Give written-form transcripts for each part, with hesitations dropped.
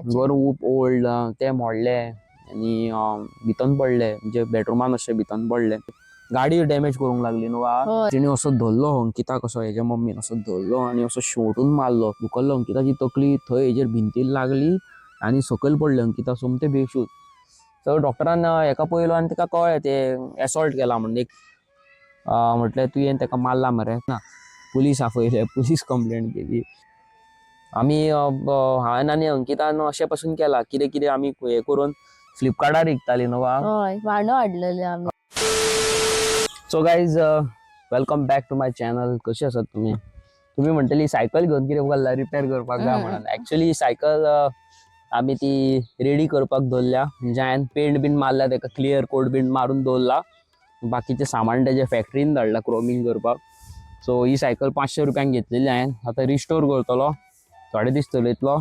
मातशें. घर खूब ओल्ड, ते मोडले आनी भितन पडले, म्हणजे बेडरुमान अशें भितन पडले. गाडी डॅमेज करूंक लागली न्हू वा. हय. तिणे असो धरलो अंकिता कसो, हेज्या मम्मीन असो धरलो आनी असो शेवटून मारलो, धुकल्लो. अंकिताची तकली थंय हेजेर भिंतीर लागली आनी सकयल पडले अंकिता सोमतें बेशूद. सो डॉक्टरान हेका पळयलो आनी ताका कळ्ळें ते एसॉल्ट केला म्हणून. एक म्हटलें तुवें ताका मारला मरे ना. पुलीस आपयले, पुलीस कंप्लेंट केली आमी. हांवें आनी अंकितान अशें पासून केलां, कितें कितें आमी हें करून फ्लिपकार्टार विकताली न्हू वा. हय, वांडो हाडलेले आमी. So guys, welcome back to my channel. कशी आसात तुमी? तुमी म्हणटली सायकल घेवन कितें चल्ला, रिपेर करपाक जाय म्हणून. एक्चुअली सायकल आमी ती रेडी करपाक दवरल्या, म्हणजे हांवें पेंट बीन मारला ताका, क्लियर कोट बीन मारून दवरला. बाकीचें सामान तेजें फॅक्टरीन धाडला क्रोमींग करपाक. सो ही सायकल 500 रुपयांक घेतलेली हांवें, आतां रिस्टोर करतलो. थोडे दीस चलयतलो,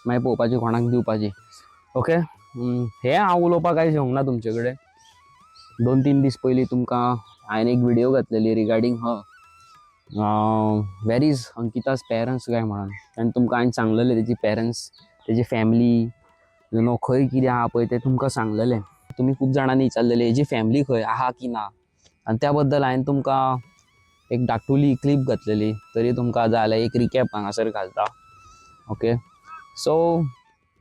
मागीर पळोवपाची कोणाक दिवपाची. ओके, हें हांव उलोवपाक कांय येवंक ना तुमचे कडेन. 2-3 दीस पयलीं तुमकां हांवें एक व्हिडिओ घातलेली रिगार्डींग ह वेर is Ankita's parents काय म्हणून. आनी तुमकां हांवें सांगलेलें तेजी पेरंट्स, तेजी फॅमिली you know खंय कितें आहा पळय तें तुमकां सांगलेलें. तुमी खूब जाणांनी विचारलेलें हेजी फॅमिली खंय आहा की ना, आनी त्या बद्दल हांवें तुमकां एक धाकटुली क्लिप घातलेली. तरी तुमकां जाय जाल्यार एक रिकॅप हांगासर घालता. Okay, so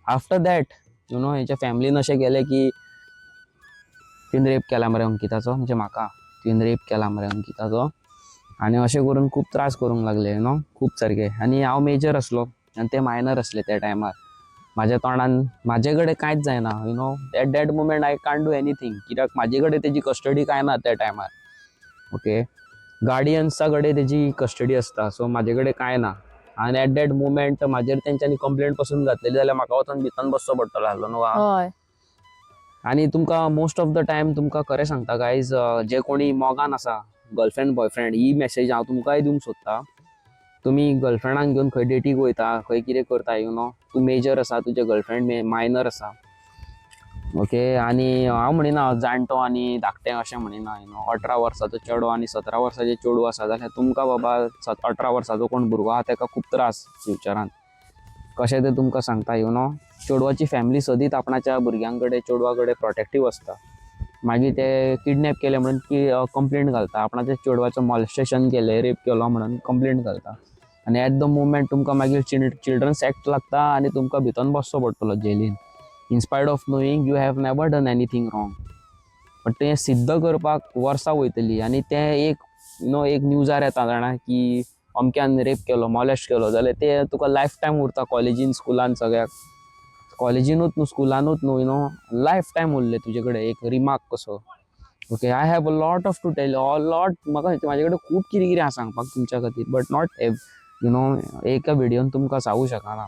after that हेच्या फॅमिलीन अशें केलें की तुवें रेप केला मरे अंकिताचो, म्हणजे म्हाका तुवें रेप केला मरे अंकिताचो, आनी अशें करून खूब त्रास करूंक लागले you know खूब सारके. आनी हांव मेजर आसलो आनी ते मायनर आसले त्या टायमार. म्हाज्या तोंडान म्हाजे कडेन कांयच जायना at that moment I can't do anything, कित्याक म्हाजे कडेन तेजी कस्टडी कांय ना त्या टायमार. ओके, गार्डियन्सा कडेन तेजी कस्टडी आसता, सो म्हाजे कडेन कांय ना. आनी एट that moment म्हाजेर तेंच्यांनी कंप्लेंट पासून घातलेली जाल्यार म्हाका वचोन भितन बसचो पडटलो आसलो न्हू. हय. आनी तुमकां मोस्ट ऑफ the time, तुमकां खरें सांगता गायज, जे कोणी मोगान आसा, गर्लफ्रेंड बॉयफ्रेंड, ही मॅसेज हांव तुमकांय दिवंक सोदता. तुमी गर्लफ्रेंडाक घेवन खंय डेटीक वयता, खंय कितें करता, you know तूं मेजर आसा, तुजें गर्लफ्रेंड मायनर आसा. ओके, आनी हांव म्हणिना जाणटो आनी धाकटें अशें म्हणिना. You know 18 वर्साचो चेडो आनी 17 वर्साचें चेडूं आसा जाल्यार तुमकां बाबा 18 वर्साचो कोण भुरगो आहा ताका खूब त्रास फ्युचरान. कशें तें तुमकां सांगता. You know चेडवाची फॅमिली सदींच आपणाच्या भुरग्यां कडेन, चेडवा कडेन प्रोटेक्टीव आसता. मागीर ते किडनॅप केले म्हणून की कंप्लेंट घालता, आपणाच्या चेडवाचो मॉलेस्टेशन केलें, रेप केलो म्हणून कंप्लेंट घालता, आनी एट the moment तुमकां मागीर चिल्ड्रन्स एक्ट लागता आनी तुमकां भितन बसचो पडटलो Jelin, in spite of knowing you have never done anything wrong. But तें सिद्ध करपाक वर्सां वयतली. आनी तें एक you know एक न्यूजार येता जाणा की अमक्यान रेप केलो, मॉलेस्ट केलो जाल्यार ते तुका लायफ टायम उरता कॉलेजीन, स्कुलान, सगळ्याक. कॉलेजीनूच न्हू, स्कुलानूच न्हू, you know life time उरलें तुजे कडेन एक रिमार्क कसो. Okay, I have a lot of to tell, a lot. म्हाका म्हाजे कडेन खूब कितें कितें आहा सांगपाक तुमच्या खातीर, बट not you know एका व्हिडियोन तुमकां सांगू शकना.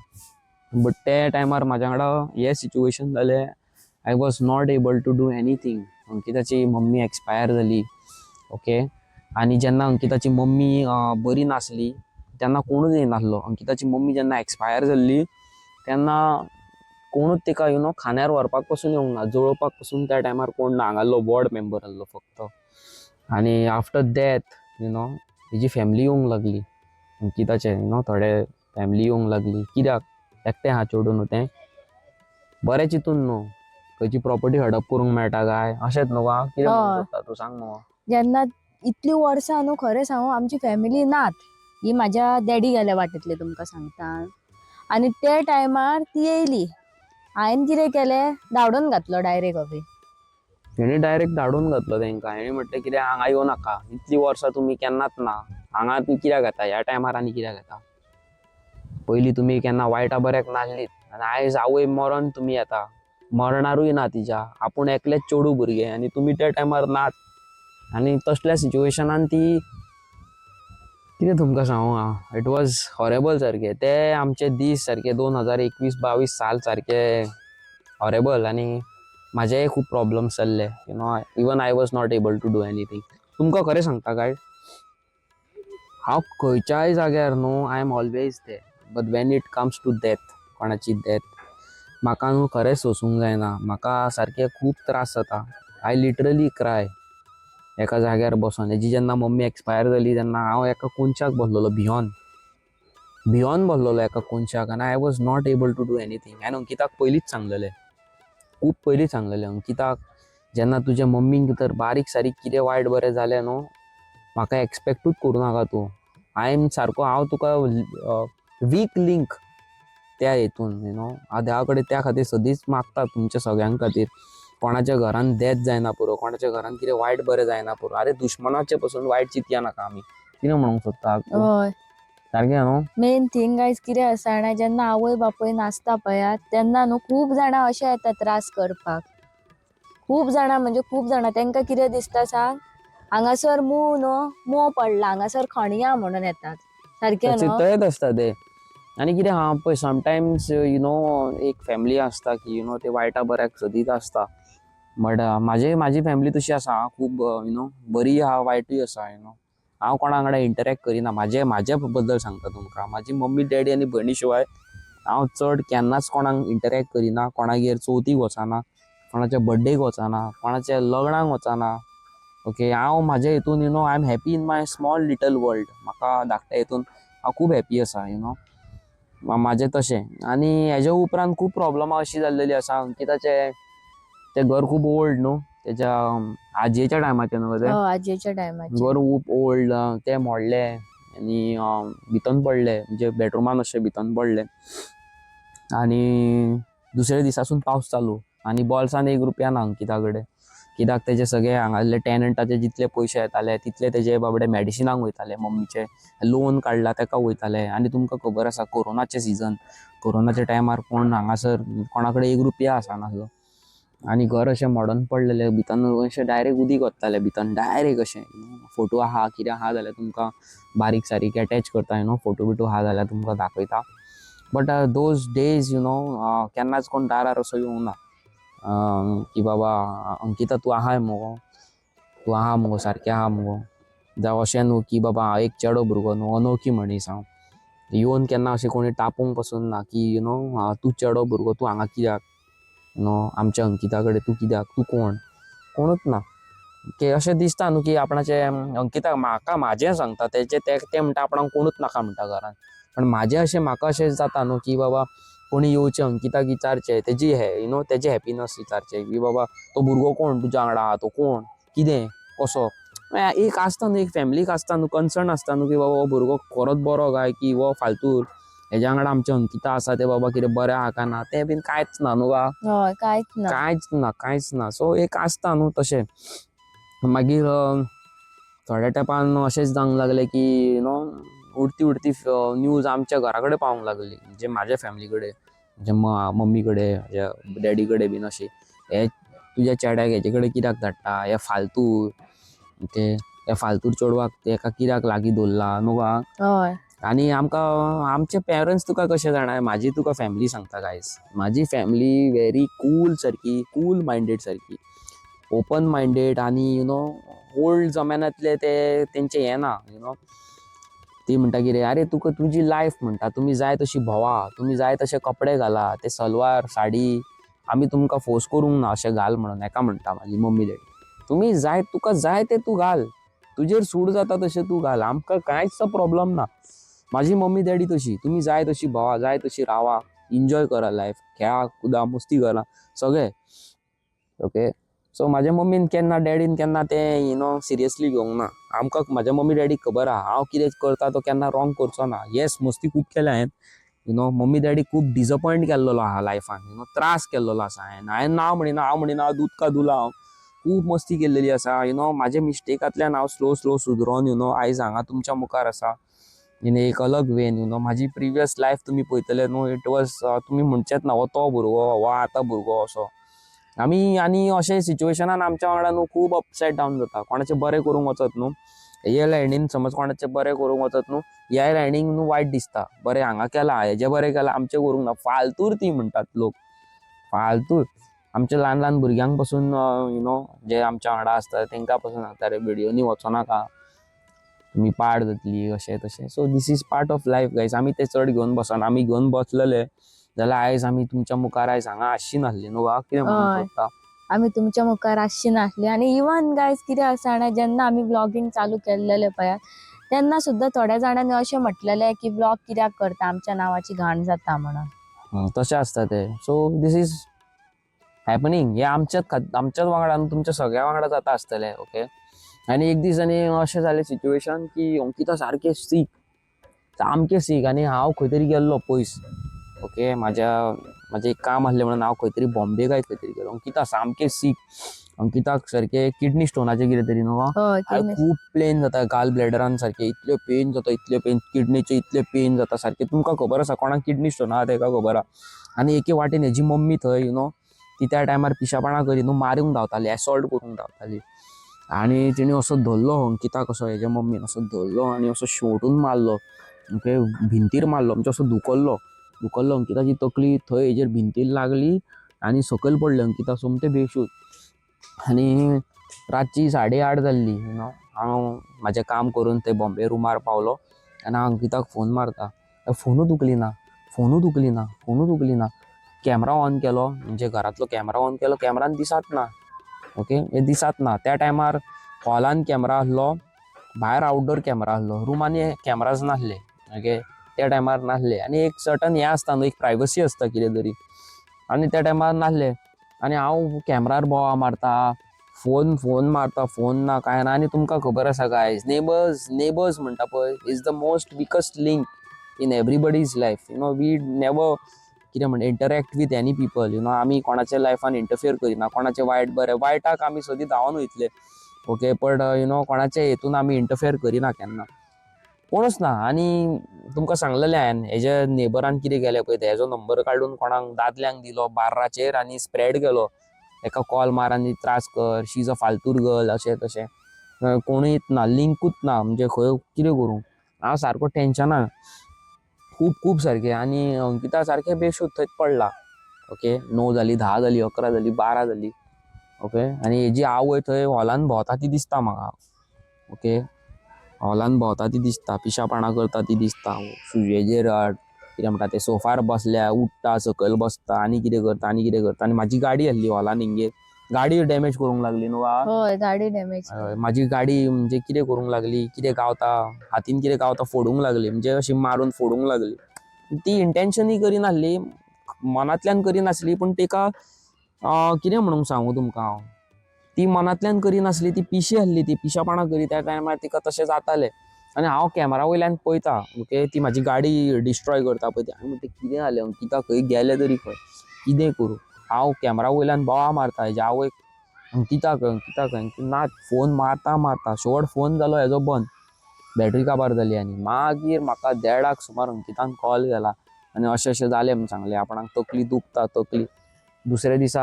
बट ते टायमार म्हाज्या वांगडा हें सिच्युएशन जालें, I was not able to do anything. अंकिताची mummy expire जाली. ओके, आनी जेन्ना अंकिताची मम्मी बरी नासली तेन्ना कोणूच येयनासलो. अंकिताची मम्मी जेन्ना एक्सपायर जाल्ली तेन्ना कोणूच तिका you know खांद्यार व्हरपाक पसून येवंक ना, जळोवपाक पसून त्या टायमार कोण ना. हांगासलो वॉर्ड मेंबर आहलो फक्त. आनी आफ्टर डेथ you know तेजी फॅमिली येवंक लागली अंकिताचे, you know थोडे फॅमिली येवंक लागली. कित्याक एकटें आहा चेडूं न्हू, तें बरें चिंतून न्हू खंयची प्रॉपर्टी हडप करूंक मेळटा काय अशेंच न्हू गा. कितें म्हणूंक सोदता तूं, सांग न्हू. जेन्ना इतली वर्सां न्हू, खरें सांगू, आमची फॅमिली नात ही म्हाज्या डॅडी गेल्या वाटेंतली तुमकां सांगता. आनी ते टायमार ती येयली, हांवें कितें केलें, धांवडून घातलो डायरेक्ट अभि. हेणी डायरेक्ट धाडून घातलो तेंकां. हेणी म्हटलें कितें हांगा येवं नाका, इतलीं वर्सां तुमी केन्नाच ना हांगा, तुमी कित्याक येता ह्या टायमार आनी कित्याक येता? पयलीं तुमी केन्ना वायटा बऱ्याक नासलीत आनी आयज आवय मरोन तुमी येता. मरणारूय ना तिच्या, आपूण एकलेच चेडूं भुरगें आनी तुमी त्या टायमार नात. आनी तसल्या सिच्युएशनान ती कितें तुमकां सांगू हांव, it was horrible सारकें. ते आमचे दीस सारके 2021-22 साल सारके हॉरेबल. आनी म्हाजेय खूब प्रॉब्लम्स जाल्ले. Even I was not able to do anything. तुमकां खरें सांगता काय, हांव खंयच्याय जाग्यार न्हू, I am always there, but when it comes to death, कोणाची डेथ, म्हाका न्हू खरें सोंसूंक जायना. म्हाका सारकें खूब त्रास जाता. I literally cry एका जाग्यार बसोन. हेजी जेन्ना मम्मी एक्सपायर जाली तेन्ना हांव एका कोनशाक बसलेलो भियोन. भियोन बसलेलो एका कोनशाक आनी I was not able to do anything. हांवें अंकिताक पयलींच सांगलेलें, खूब पयलीं सांगलेलें अंकिताक, जेन्ना तुज्या मम्मीक तर बारीक सारीक कितें वायट बरें जालें न्हू, म्हाका एक्सपेक्टूच करूं नाका तूं. I am सारको हांव तुका वीक लिंक त्या हेतून, you know. हांव देवा कडेन त्या खातीर सदींच मागता तुमच्या सगळ्यां खातीर, कोणाच्या घरान डेथ जायना पुरो, कोणाच्या घरान कितें वायट बरें जायना पुरो. आरे दुश्मनाचे पसून वायट चिंतया नाका आमी. कितें म्हणूंक सोदता तूं? हय. सारकें न्हू? मेन थिंग गायज कितें आसा जाणा, जेन्ना आवय बापूय नासता पळयात तेन्ना न्हू खूब जाणां अशें येता त्रास करपाक. खूब जाणां म्हणजे खूब जाणां. तांकां कितें दिसता सांग, हांगासर मोव न्हू मोव पडला, हांगासर खणया म्हणून येतात. सारकें न्हू? तेच आसता ते. आनी कितें आहा पळय, समटायम्स you know एक फॅमिली आसता की you know ते वायटा बऱ्याक सदींच आसता. बट म्हाजे म्हाजी फॅमिली तशी आसा, खूब you know बरी आहा, वायटूय आसा. You know हांव कोणा वांगडा इंटरॅक्ट करिना. म्हाजे म्हाजे बद्दल सांगता तुमकां, म्हाजी मम्मी डॅडी आनी भयणी शिवाय हांव चड केन्नाच कोणाक इंटरॅक्ट करिना. कोणागेर चवथीक वचना, कोणाच्या बड्डेक वचना, कोणाच्या लग्नाक वचना. ओके, हांव म्हाज्या हितून, you know, I am happy in my small little world. म्हाका धाकट्या हितून हांव खूब हॅपी आसा, you know. म्हाजें तशें. आनी हेज्या उपरांत खूब प्रोब्लमां अशीं जाल्लेलीं आसा. अंकिताचें तें घर खूब ओल्ड न्हू, तेज्या आजयेच्या टायमाचें न्हू तें? हय, आजयेच्या टायमाचेर. घर खूब ओल्ड, तें मोडलें आनी भितन पडलें, म्हणजे बेडरुमान अशें भितन पडलें. आनी दुसऱ्या दिसासून पावस चालू आनी बोल्सान एक रुपया ना अंकिता कडेन, कित्याक तेजे सगळे हांगासरले टेनंटाचे जितले पयशे येताले तितले तेजे बाबडे मॅडिसिनाक वयताले, मम्मीचे लोन काडला तेका वयताले. आनी तुमकां खबर आसा कोरोनाचें सिजन, कोरोनाच्या टायमार कोण हांगासर कोणा कडेन एक रुपया आसनासलो. आनी घर अशें मोडोन पडलेलें, भितन अशें डायरेक्ट उदीक वतालें भितन डायरेक्ट अशें. फोटो आहा कितें आहा जाल्यार तुमकां बारीक सारीक एटॅच करता, you know, photo बिटो आहा जाल्यार तुमकां दाखयता. But those days, you know, केन्नाच कोण दारार असो येवंक ना की बाबा अंकिता तूं आहाय मुगो, तूं आहा मुगो, सारकें आहा मुगो. जावं अशें न्हू की बाबा हांव एक चेडो भुरगो न्हू, अनोळखी मनीस हांव, येवन केन्ना अशें कोणी तापोवंक पसून ना की you know तूं चेडो भुरगो, तूं हांगा कित्याक, you know आमच्या अंकिता कडेन तूं कित्याक, तूं कोण, कोणूच ना. की अशें दिसता न्हू की आपणाचें अंकिता म्हाका म्हाजें सांगता तेजें तें तें म्हणटा आपणाक कोणूच नाका म्हणटा घरान. पण म्हाजें अशें म्हाका अशें जाता न्हू की बाबा कोणी येवचें अंकिताक विचारचें, तेजी हे you know तेजें हॅपिनस विचारचें की बाबा तो भुरगो कोण तुज्या वांगडा आहा तो कोण, कितें, कसो. म्हळ्यार एक आसता न्हू, एक फॅमिलीक आसता न्हू, कन्सर्न आसता न्हू की बाबा हो भुरगो खरोच बरो काय की हो फालतूर, हेज्या वांगडा आमचें अंकिता आसा तें बाबा कितें बरें आहा काय ना, तें बीन कांयच ना न्हू गा. हय, कांयच ना. कांयच ना, कांयच ना. सो एक आसता न्हू तशें. मागीर थोड्या तेंपान अशेंच जावंक लागलें की you know उडती उडती न्यूज आमच्या घरा कडेन पावोंक लागली, म्हणजे म्हाज्या फॅमिली कडेन, म्हणजे मम्मी कडेन, म्हाज्या डॅडी कडेन बीन अशें, हे तुज्या चेड्याक हेजे कडेन कित्याक धाडटा, हे फालतू, ते हे फालतूर चेडवाक तेका कित्याक लागीं दवरला न्हू गा. हय. आनी आमकां आमचे पेरंट्स तुका कशें जाणा, म्हाजी तुका फॅमिली सांगता गायज, म्हाजी फॅमिली व्हेरी कूल सारकी, कूल मायंडेड सारकी, ओपन मायंडेड. आनी you know old जमान्यांतले ते तेंचे हें ना, you know ती म्हणटा कितें, आरे तुका तुजी लायफ म्हणटा, तुमी जाय तशी भोंवा, तुमी जाय तशे कपडे घाला, ते सलवार साडी आमी तुमकां फोर्स करूंक ना अशें घाल म्हणून. हेका म्हणटा म्हाजी मम्मी डॅडी, तुमी जाय तुका जाय तें तूं घाल, तुजेर सूट जाता तशें तूं घाल, आमकां कांयच प्रोब्लम ना. म्हाजी मम्मी डॅडी तशी, तुमी जाय तशी भोंवा, जाय तशी रावा, इन्जॉय करा लायफ, खेळा कुदा मस्ती करा सगळें. ओके, सो म्हाज्या मम्मीन केन्ना डॅडीन केन्ना तें you know seriously घेवंक ना. आमकां म्हाज्या मम्मी डॅडीक खबर आहा हांव कितें करता तो केन्ना रॉंग करचो ना. येस, मस्ती खूब केल्या हांवें, you know mummy डॅडीक खूब डिजपॉयंट केल्लोलो आहा लायफान, you know त्रास केल्लोलो आसा हांवें. हांवें ना म्हणिना, हांव म्हणिना दूद का दुला, हांव खूब मस्ती केल्लेली आसा, you know म्हाज्या मिस्टेकांतल्यान हांव स्लो स्लो सुदरोन you know आयज हांगा तुमच्या मुखार आसा इन एक अलग when. You know म्हाजी प्रिवियस लायफ तुमी पळयतले न्हू, it was तुमी म्हणचेच ना हो तो भुरगो, हो आतां भुरगो असो. आमी आनी अशें सिच्युएशनान आमच्या वांगडा न्हू खूब अपसायड डावन जाता. कोणाचें बरें करूंक वचत न्हू हे लायनीन, समज कोणाचें बरें करूंक वचत न्हू ह्या लायनीक न्हू वायट दिसता, बरें हांगा केलां, हेजें बरें केलां, आमचें करूंक ना, फालतूर ती म्हणटात लोक, फालतूर. आमच्या ल्हान ल्हान भुरग्यांक पसून you know जे आमच्या वांगडा आसता तेंकां पसून सांगता, रे व्हिडियोनी वचोनाका, तुमी पाड जातली, अशें तशें. So this is part of life guys. आमी ते चड घेवन बसना, आमी घेवन बसलेले जाल्यार आयज आमी तुमच्या मुखार आयज हांगा आसची नासली न्हू गा. कितें म्हणूंक हय. सोदता? आमी तुमच्या मुखार आसची नासली. आनी इवन गायज कितें आसा जाणा, जेन्ना आमी व्लॉगींग चालू केल्लेलें पळयात तेन्ना सुद्दां थोड्या जाणांनी अशें म्हटलेलें की ब्लॉग कित्याक करता, आमच्या नांवाची घाण जाता म्हणून. तशें आसता ते. So this is happening. हे आमच्याच वांगडा न्हू, तुमच्या सगळ्या वांगडा जाता आसतलें. ओके, आनी एक दीस आनी अशें जालें सिच्युएशन की अंकिता सारकें सीक, सामकें सीक, आनी हांव खंय तरी गेल्लो पयस. ओके, म्हाजें एक काम आसलें म्हणून हांव खंय तरी बॉम्बे काय खंय तरी गेलो. अंकिता सामकें सीक, अंकिताक सारकें किडनी स्टोनाचें कितें तरी न्हू. हय. खूब पेन जाता गाल ब्लॅडरान, सारकें इतलें पेन जाता, इतलें पेन, किडनीचें इतलें पेन जाता सारकें. तुमकां खबर आसा, कोणाक किडनी स्टोन आहा तेका खबर आहा. आनी एके वाटेन हेजी मम्मी थंय you know ती त्या टायमार पिशापणां करी न्हू, मारूंक धांवताली, एसॉल्ट करूंक धांवताली. आनी तिणें असो धरलो अंकिताक, असो हेज्या मम्मीन असो धरलो आनी असो शेंवटून मारलो. ओके, भिंतीर मारलो, म्हणजे असो धुकल्लो, धुकल्लो. अंकिताची तकली थंय हेजेर भिंतीर लागली आनी सकयल पडलें अंकिता सोमतें बेशूद. आनी रातची 8:30 जाल्ली, you know हांव म्हाजें काम करून थंय बॉम्बे रुमार पावलो आनी हांव अंकिताक फोन मारता, फोनूच उखलिना, फोनूच उखलिना, फोनूच उखलिना. कॅमरा ऑन केलो, म्हणजे घरांतलो कॅमरा ऑन केलो, कॅमरान दिसात ना. ओके, हे दिसात ना. त्या टायमार हॉलान कॅमरा आसलो, भायर आवटडोर कॅमरा आसलो, रुमांनी कॅमराज नासले. ओके, त्या टायमार नासले. आनी एक सर्टन हें आसता न्हू, एक प्रायवसी आसता कितें तरी, आनी त्या टायमार नासले. आनी हांव कॅमरार बोवाळ मारता, फोन फोन मारता, फोन ना कांय ना. आनी तुमकां खबर आसा गायज, नेबर्स, नेबर्स म्हणटा पळय, is the most weakest link in everybody's life. You know, we never कितें म्हणटा interact with any people, you know. आमी कोणाच्या लायफान इंटरफियर करिना, कोणाचें वायट बरें, वायटाक आमी सदीं धांवन वयतले. ओके, बट you know कोणाच्या हेतून आमी इंटरफियर करिना केन्ना, कोणूच ना. आनी तुमकां सांगलेलें हांवें, हेज्या नेबरान कितें केलें पळय, हेजो नंबर काडून कोणाक दादल्यांक दिलो बार्राचेर आनी स्प्रेड केलो, एका कॉल मार आनी त्रास कर, शी is a फालतूर गर्ल, अशें तशें. कोणूय ना, लिंकूच ना, म्हणजे खंय कितें करूं. हांव सारको टेंशनान, खूब खूब सारकें. आनी अंकिता सारकें बेशूद थंयच पडला. ओके, 9 जाली, 10 जाली, 11 जाली, 12 जाली. ओके, आनी हेजी आवय थंय हॉलान भोंवता ती दिसता म्हाका. ओके, हॉलान भोंवता ती दिसता, पिशापणां करता ती दिसता, हेजेर कितें म्हणटा ते सोफार बसल्या, उठ्ठा, सकयल बसता, आनी कितें करता, आनी कितें करता. आनी म्हाजी गाडी आसली हॉलान हेंगेर, गाडी डॅमेज करूंक लागली न्हू. हय, गाडी डॅमेज. म्हाजी गाडी म्हणजे कितें करूंक लागली, कितें गावता हातीन, कितें गावता फोडूंक लागली, म्हणजे अशी मारून फोडूंक लागली. ती इंटेंशनूय करिनासली, मनांतल्यान करिनासली, पूण तिका कितें म्हणूंक सांगू तुमकां हांव, ती मनांतल्यान करिनासली, ती पिशी आसली, ती पिशेपणां करी त्या टायमार तिका तशें जातालें. आनी हांव कॅमरा वयल्यान पळयता, ओके, ती म्हाजी गाडी डिस्ट्रॉय करता पळय ती. हांवें म्हणटा कितें जालें अंकिता, खंय गेलें तरी खंय, कितें करूं. हांव कॅमरा वयल्यान बोवाळ मारता हेज्या आवयक, अंकिता खंय, अंकिता खंय, ना फोन मारता मारता शेवट फोन जालो हेजो बंद, बॅटरी काबार जाली. आनी मागीर म्हाका 1:30 सुमार अंकितान कॉल केला आनी अशें अशें जालें म्हूण सांगलें, आपणाक तकली दुखता, तकली. दुसऱ्या दिसा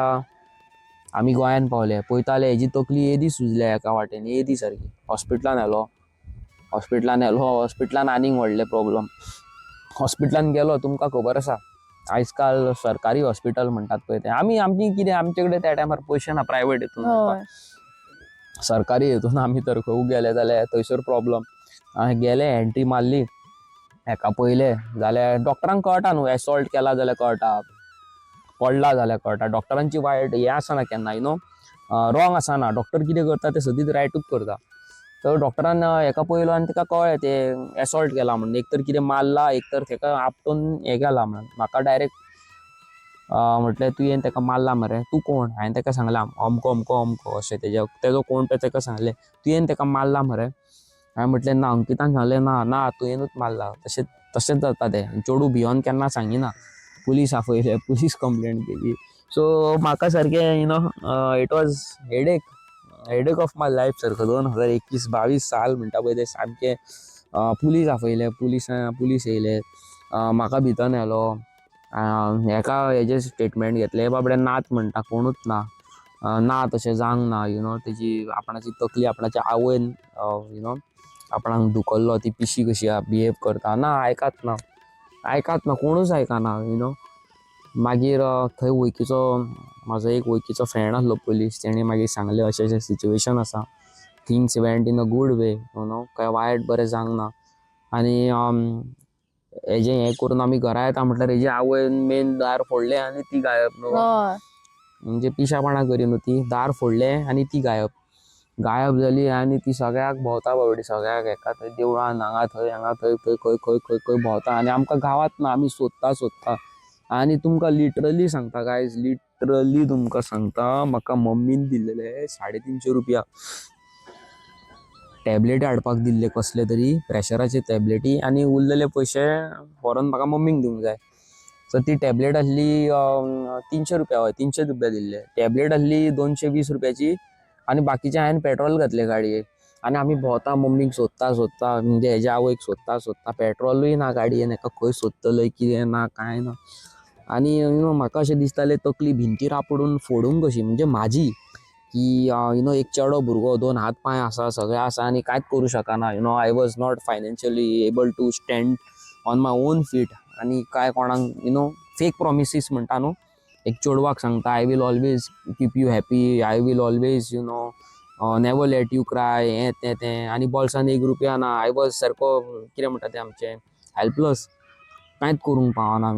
आमी गोंयान पावले, पळयताले हेजी तकली येदी सुजल्या एका वाटेन, येदी सारकी. हॉस्पिटलान व्हेलो, हॉस्पिटलान व्हेलो, हॉस्पिटलान आनीक व्हडलें प्रॉब्लम. हॉस्पिटलान गेलो, तुमकां खबर आसा आयज काल सरकारी हॉस्पिटल म्हणटात पळय तें, आमी आमची कितें, आमचे कडेन त्या टायमार पयशे ना प्रायवेट हितून, सरकारी हितून आमी तर खंय गेले जाल्यार थंयसर प्रॉब्लम. गेले, एंट्री मारली, हेका पयलें जाल्यार डॉक्टरांक कळटा न्हू, एसॉल्ट केला जाल्यार कळटा, पडला जाल्यार कळटा. डॉक्टरांची वायट हें आसना केन्ना, you know wrong आसना. डॉक्टर कितें करता तें सदींच रायटूच करता. तर डॉक्टरान हेका पळयलो आनी ताका कळ्ळें तें एसॉल्ट केला म्हणून, एक तर कितें मारला, एक तर ताका आपटून हें केला म्हणून. म्हाका डायरेक्ट म्हटलें तुवें ताका मारला मरे, तूं कोण? हांवें ताका सांगलां अमको अमको अमको अशें, तेजो कोण तें ताका सांगलें, तुवें ताका मारला मरे? हांवें म्हटलें ना. अंकितान सांगलें ना ना तुवेंनूच मारला. तशें तशेंच जाता तें, चेडूं भियोन केन्ना सांगिना. पुलीस आपयले, पुलीस कंप्लेन केली. सो म्हाका सारकें you know it was headache of my life सारको. 2021-22 साल म्हणटा पळय तें सामकें. पुलीस आपयले, पुलीस येयले, म्हाका भितर व्हेलो, हेका हेजें स्टेटमेंट घेतलें, बाबडे नात म्हणटा, कोणूच ना, ना तशें जावंक ना, you know तेजी आपणाची तकली आपणाच्या आवयन you know आपणाक धुकल्लो, ती पिशी कशी बिहेव करता. ना, आयकात ना, आयकात ना, कोणूच आयकना, you know. मागीर थंय वळखीचो म्हाजो एक वळखीचो फ्रेंड आसलो पुलीस, तेणें मागीर सांगलें अशें अशें सिच्युएशन आसा, things went in a good way, you know, कांय वायट बरें जावंक ना. आनी हेजें हें करून आमी घरा येता म्हटल्यार हेजी आवयन मेन दार फोडलें आनी ती गायब न्हू. म्हणजे पिशापणां करी न्हू ती, दार फोडलें आनी ती गायब. गायब जाली आनी ती सगळ्याक भोंवता बाबडी, सगळ्याक हेका थंय देवळान हांगा थंय हांगा थंय खंय खंय खंय खंय खंय भोंवता आनी आमकां गांवात ना. आमी सोदता सोदता आनी तुमकां लिटरली सांगता गायज, लिटरली तुमकां सांगता, म्हाका मम्मीन दिल्लेले 350 रुपया टॅबलेट हाडपाक दिल्ले, कसले तरी प्रेशराचे टॅबलेटी, आनी उरलेले पयशे व्हरोन म्हाका मम्मीक दिवंक जाय. सो ती टॅबलेट आसली 300 रुपया, हय 300 रुपया दिल्ले. टॅबलेट आसली 220 रुपयाची आनी बाकीचे हांवें पेट्रोल घातले गाडयेक. आनी आमी भोंवता, मम्मीक सोदता सोदता, म्हणजे हेज्या आवयक सोदता सोदता, पेट्रोलूय ना गाडयेन, हेका खंय सोदतले, कितें ना कांय ना. आनी you know म्हाका अशें दिसतालें तकली भिंतीर आपडून फोडूंक कशी, म्हणजे म्हाजी की you know एक चेडो भुरगो, दोन हात पांय आसा, सगळें आसा आनी कांयच करूं शकना. I was not financially able to stand on my own feet. आनी काय कोणाक you know fake promises म्हणटा न्हू, एक चेडवाक सांगता I will always keep you happy, I will always never let you cry, हें तें तें, आनी बोल्सान एक रुपया ना. I was सारको कितें म्हणटा तें आमचें हेल्पलस, कांयच करूंक पावना.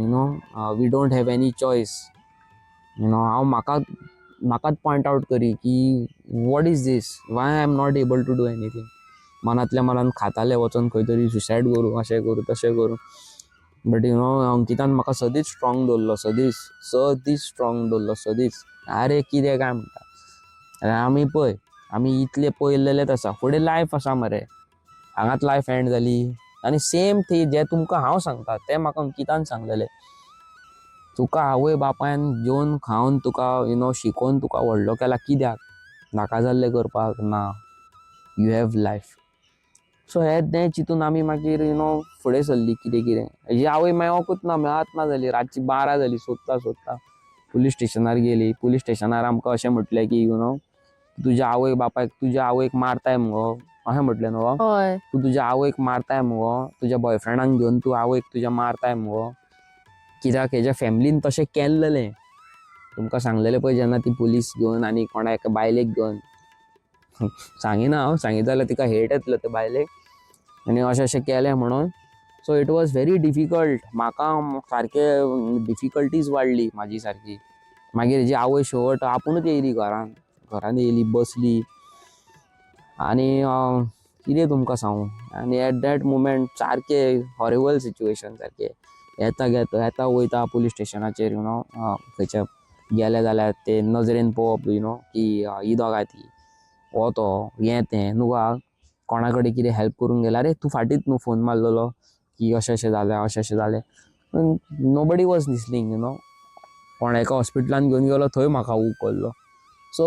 We don't have any choice. हांव म्हाका म्हाकाच पॉयंट आवट करी की what is this, why I am not able to do anything. मनांतल्या मनान खाताले वचोन खंय तरी सुसायड करूं, अशें करूं तशें करूं. बट you know अंकितान म्हाका सदींच स्ट्रॉंग दवरलो, सदींच सदींच स्ट्रॉंग दवरलो, सदींच. आरे कितें काय म्हणटा, आनी आमी पळय आमी इतले पळयल्लेलेच आसा, फुडें लायफ आसा मरे, हांगाच लायफ एंड जाली. आनी सेम थी जें तुमकां हांव सांगता तें म्हाका अंकितान सांगलेलें. तुका आवय बापायन जेवन खावन तुका you know शिकोवन तुका व्हडलो केला कित्याक, नाका जाल्लें करपाक ना. You have life. सो हें तें चिंतून आमी मागीर you know फुडें सरली. कितें कितें हेजी आवय मेळोकूच ना, मेळत ना जाली. रातची 12 जाली, सोदता सोदता पुलीस स्टेशनार गेली. पुलीस स्टेशनार आमकां अशें म्हटलें की you know तुज्या आवय बापायक, तुज्या आवयक मारताय मुगो, अशें म्हटलें न्हू. हय. तूं तुज्या आवयक मारताय मुगो, तुज्या बॉयफ्रेंडाक घेवन तूं आवयक तुज्या मारताय मुगो, कित्याक हेज्या फॅमिलीन तशें केल्लेलें. तुमकां सांगलेलें पळय जेन्ना ती पुलीस घेवन आनी कोणा एका बायलेक घेवन, सांगिना हांव, सांगित जाल्यार तिका हेट येतलो ते बायलेक, आनी अशें अशें केलें म्हणून. So it was very difficult. म्हाका सारकें डिफिकल्टीज वाडली म्हाजी सारकी. मागीर हेजी आवय शेवट आपुणूच येयली घरान, घरान येयली, बसली आनी कितें तुमकां सांगू. आनी एट that moment सारकें हॉरेबल सिच्युएशन, सारकें येता घेता येता वयता पुलीस स्टेशनाचेर, you know खंयच्या गेले जाल्यार ते नजरेन पळोवप, you know की ही दोगांय ती, हो तो, हें तें न्हू गा. कोणा कडेन कितें हेल्प करूंक गेल्यार, आरे तूं फाटींच न्हू फोन मारलेलो की अशें अशें जालें, अशें अशें जालें. Nobody was listening. कोण एका हॉस्पिटलान घेवन गेलो, थंय म्हाका उखल्लो. सो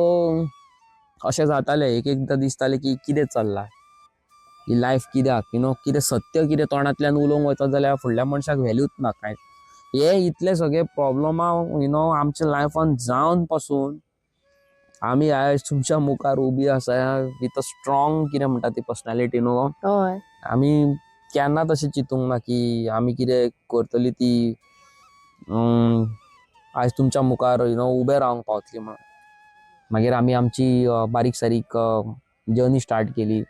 अशें जातालें एक एकदां दिसतालें की कितें चल्लां ही लायफ, कित्याक you know कितें सत्य कितें तोंडांतल्यान उलोवंक वचत जाल्यार फुडल्या मनशाक व्हॅल्यूच ना कांयच. हे इतले सगळे प्रॉब्लमां you know आमच्या लायफान जावन पासून आमी आयज तुमच्या मुखार उबी आसा विथ अ स्ट्रॉंग कितें म्हणटा ती पर्सनॅलिटी न्हू. हय. आमी केन्ना तशें चिंतूंक ना की आमी कितें करतली ती आयज तुमच्या मुखार you know उबे रावंक पावतली म्हणून. मागीर आमी आमची बारीक सारीक जर्नी स्टार्ट केली.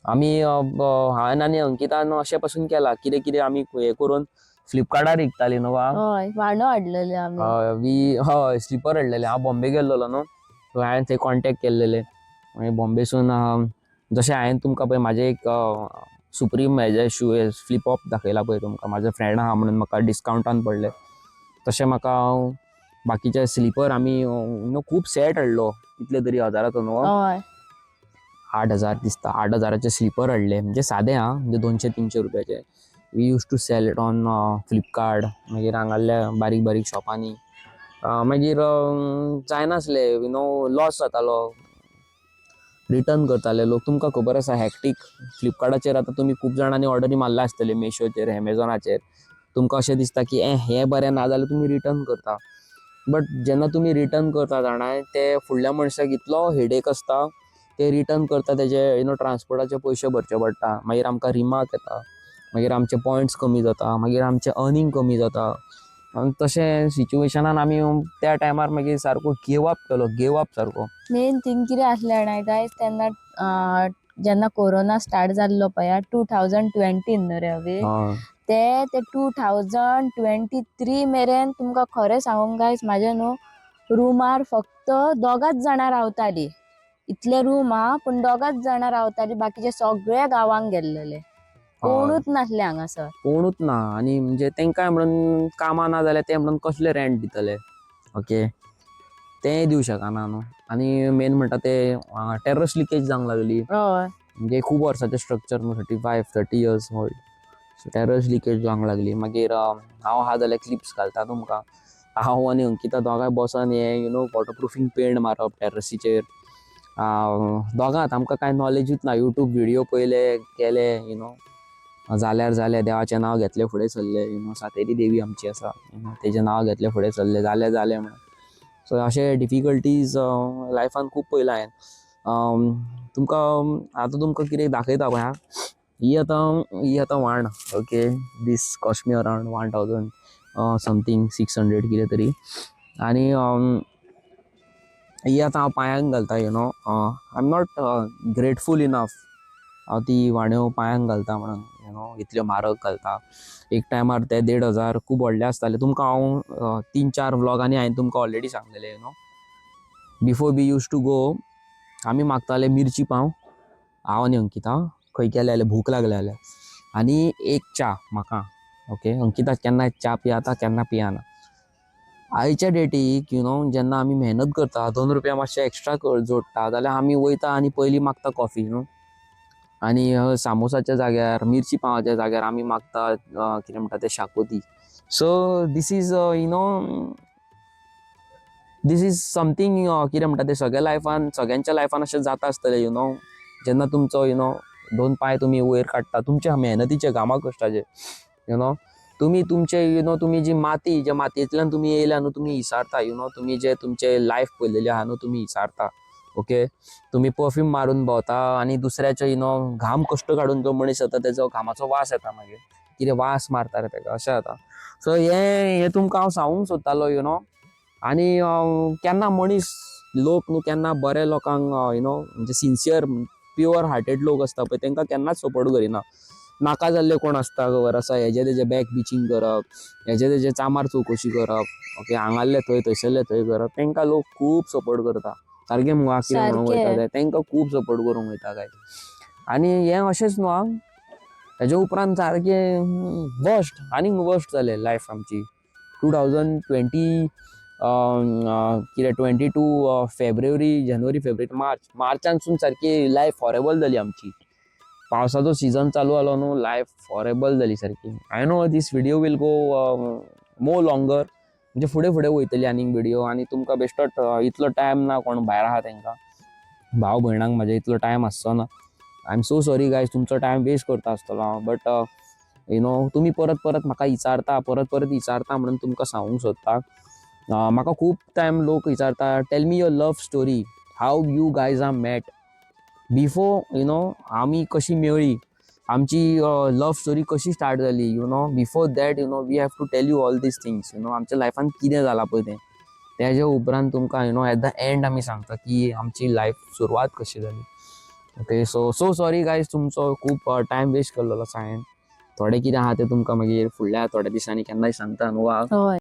आमी हांवें आनी अंकितान अशें पासून केलां, कितें कितें आमी हें करून फ्लिपकार्टार विकताली न्हू वा. हय, वांडो हाडलेले आमी. वी हय, स्लिपर हाडलेले. हांव बॉम्बे गेल्लेलो न्हू, सो हांवें थंय कॉन्टेक्ट केल्लेले. मागीर बॉम्बेसून जशें हांवें तुमकां पळय म्हाजें एक सुप्रीम हेजे शू फ्लिपॉप दाखयला पळय तुमकां, म्हाजो फ्रेंड आहा म्हणून म्हाका डिस्कावंटान पडले, तशें म्हाका बाकीचे स्लिपर आमी you know खूब सेट हाडलो, कितले तरी हजाराचो न्हू. हय. 8,000 दिसता, 8,000चे स्लिपर हाडले, म्हणजे सादे आं, म्हणजे 200-300 रुपयाचे. We used to sell it on Flipkart, मागीर हांगासरल्या बारीक बारीक शॉपांनी. मागीर जायनासले, you know loss जातालो, रिटर्न करताले लोक. तुमकां खबर आसा हॅक्टीक फ्लिपकार्टाचेर आतां तुमी खूब जाणांनी ऑर्डरी मारल्या आसतली, मेशोचेर, एमेझॉनाचेर. तुमकां अशें दिसता की ए हें बरें ना जाल्यार तुमी रिटर्न करता. बट जेन्ना तुमी रिटर्न करता जाणा, ते फुडल्या मनशाक इतलो हेडेक आसता, ते रिटर्न करता तेजे you know ट्रान्सपोर्टाचे पयशे भरचे पडटा, मागीर आमकां रिमार्क येता, मागीर आमचे पॉयंट्स कमी जाता, मागीर आमचें अर्नींग कमी जाता. आनी तशें सिच्युएशनान आमी त्या टायमार मागीर सारको गिव अप केलो, गिव अप सारको. मेन थिंग कितें आसलें जाणा गायज, तेन्ना जेन्ना कोरोना स्टार्ट जाल्लो पळय 2020 न्हू रे अवी, ते ते 2023 मेरेन तुमकां खरें सांगूंक गायज, म्हाज्या न्हू रुमार फक्त दोगांच जाणां रावतालीं. इतले रूम आहा पूण दोगांच जाणां रावताली, बाकीचे सगळे गांवांक गेल्लेले, कोणूच नासले हांगासर. कोणूच ना. आनी म्हणजे तांकां म्हणून कामां ना जाल्यार ते म्हणून कसले रेंट दितले? ओके, तेंय दिवं शकना न्हू. आनी मेन म्हणटा ते टेरस लिकेज जावंक लागली. म्हणजे खूब वर्साचें स्ट्रक्चर न्हू, 35-30 years old. So terrace leakage जावंक लागली. मागीर हांव आहा जाल्यार क्लिप्स घालता तुमकां. हांव आनी अंकिता दोगांय बसोन हें वॉटरप्रुफींग पेंट मारप टेरसीचेर दोगांत. आमकां कांय नॉलेजूच ना. युट्यूब व्हिडियो पयले, केले, जाल्यार जालें, देवाचें नांव घेतलें, फुडें सरले. सातेरी देवी आमची आसा, तेजें नांव घेतलें, फुडें सरले, जालें जालें म्हणून. सो अशे डिफिकल्टीज लायफान खूब पयला हांवें. तुमकां आतां तुमकां कितें दाखयता पळय आं. ही आतां वाण. Okay, this cost me around 1000 something, 600 कितें तरी. आनी ही आतां हांव पांयांक घालता. I am not grateful enough हांव ती वाण्यो पांयांक घालता म्हणून. इतल्यो म्हारग घालता. एक टायमार ते 1500 खूब व्हडले आसताले. तुमकां हांव तीन चार व्लॉगांनी हांवें तुमकां ऑलरेडी सांगलेलें. Before we used to go, आमी मागताले मिरची पाव, हांव आनी अंकिता, खंय गेले जाल्यार भूक लागल्या जाल्यार, आनी एक च्या म्हाका. ओके, अंकिता केन्ना च्या पियाता, केन्ना पियाना. आयच्या डेटीक जेन्ना आमी मेहनत करता, 2 रुपया मातशे एक्स्ट्रा जोडटा जाल्यार आमी वयता आनी पयलीं मागता कॉफी न्हू. आनी सामोसाच्या जाग्यार, मिरची पावाच्या जाग्यार आमी मागता कितें म्हणटा ते, शाकोती. So this is something कितें म्हणटा ते, सगळ्या लायफान, सगळ्यांच्या लायफान अशें जाता आसतलें. जेन्ना तुमचो दोन पांय तुमी वयर काडटा तुमच्या मेहनतीचे, घामा कश्टाचे, तुमी तुमचे तुमी जी माती, ज्या मातयेंतल्यान तुमी येयल्या न्हू, तुमी इसारता. तुमी जे तुमचे लायफ पळयलेली आहा न्हू, तुमी इसारता. ओके, तुमी परफ्यूम मारून भोंवता आनी दुसऱ्याचो घाम कश्ट काडून जो मनीस येता तेजो घामाचो वास येता. मागीर कितें वास मारता रे तेका, अशें जाता. सो हें हें तुमकां हांव सांगूंक सोदतालो. आनी केन्ना मनीस लोक न्हू, केन्ना बरे लोकांक म्हणजे सिन्सियर प्युअर हार्टेड लोक आसता पळय, तांकां केन्नाच सपोर्ट करिना. नाका जाल्ले कोण आसता खबर आसा, हेजे तेजे बॅक बिचींग करप, हेजे तेजे चामार चवकशी करप, ओके, हांगासरले थंय, थंयसरले थंय करप, तांकां लोक खूब सपोर्ट करता. सारकें मुगो? कितें म्हणूंक वयता सारकें. ते, तांकां खूब सपोर्ट करूंक वयता काय. आनी हें अशेंच न्हू आं, तेज्या उपरांत सारकें वर्स्ट आनीक वर्स्ट जालें लायफ आमची. 2020 कितें, 22 फेब्रुवारी, जानेवारी, फेब्रुवारी, मार्च, मार्चानसून सारकी लायफ हॉरेबल जाली आमची. पावसाचो सिजन चालू जालो न्हू, लायफ हॉरेबल जाली सारकी. I know this video will go more longer, म्हणजे फुडें फुडें वयतली आनीक व्हिडियो. आनी तुमकां बेश्टोच इतलो टायम ना. कोण भायर आहा तांकां, भाव भयणांक म्हाज्या इतलो टायम आसचो ना. I am so sorry guys, तुमचो टायम वेस्ट करता आसतलो हांव. बट तुमी परत परत म्हाका विचारता, परत परत विचारता म्हणून तुमकां सांगूंक सोदता. म्हाका खूब टायम लोक विचारता, "Tell me your love story, how you guys are met before." आमी कशी मेळ्ळी, आमची लव स्टोरी कशी स्टार्ट जाली. Before that we have to tell you all these things. आमच्या लायफान कितें जालां पळय तें, तेज्या उपरांत तुमकां एट the and आमी सांगता की आमची लायफ सुरवात कशी जाली. Okay, so so sorry guys, तुमचो खूब टायम वेस्ट केल्लो आसा हांवें. थोडें कितें आहा तें तुमकां मागीर फुडल्या थोड्या दिसांनी केन्नाय सांगता न्हू. हय.